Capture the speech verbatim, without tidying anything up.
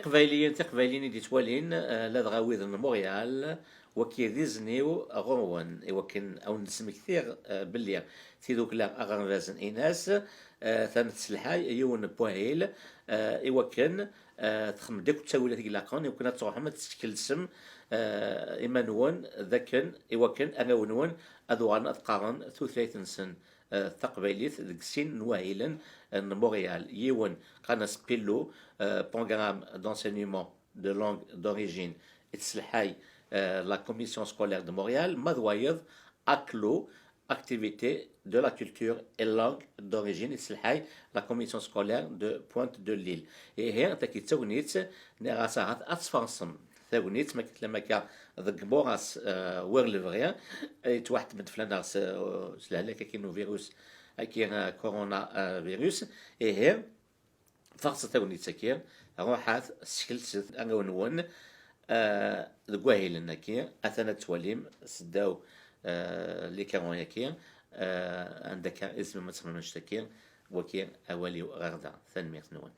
Iqbayliyen, tiqbayliyin i d-ittwalin, eh, ladɣa wid n Montréal, wagi d izen-iw ɣur-wen, i wakken a wen-d-smektiɣ, eh, belli tidukla aɣerbaz-ines, eh, atan tesselḥay yiwen n wahil, eh, i wakken, eh, txemmem-d akk ttawilat i ilaqen, i wakken ad truḥem ad teskelsem, eh, iman-nwen, d akken, i wakken arraw-nwen ad uɣalen ad qqaren tutlayt-nsen, eh, taqbaylit deg sin n wahilen, eh, n Montréal. Yiwen qqaren-as PILO, eh, Programme d'enseignement de langue d'origine, i tesselḥay, eh, la Commission scolaire de Montréal, ma d wayeḍ ACLO, Activité de la culture et langue d'origine, i tesselḥay la Commission scolaire de Pointe de l'Île. Ihi, tagi d tagnit, nniɣ-as ahat ad tfarsem tagnit, ma kif lamaka deg imuras, eh, war lebɣi, eh, yettwaḥettem-d fell-aneɣ s, s lehlak-agi n uvirus, agi, eh, corona, eh, virus. Ihi, farset tagnit-agi, ruḥet, skelset arraw-nwen, eh, deg wahilen-agi, atan ad twalim seddaw, eh, l'écran-agi, eh, anda akka i tzemrem ad txedmem annect-agi, wagi awal-iw ɣer da. Tanemmirt-nwen.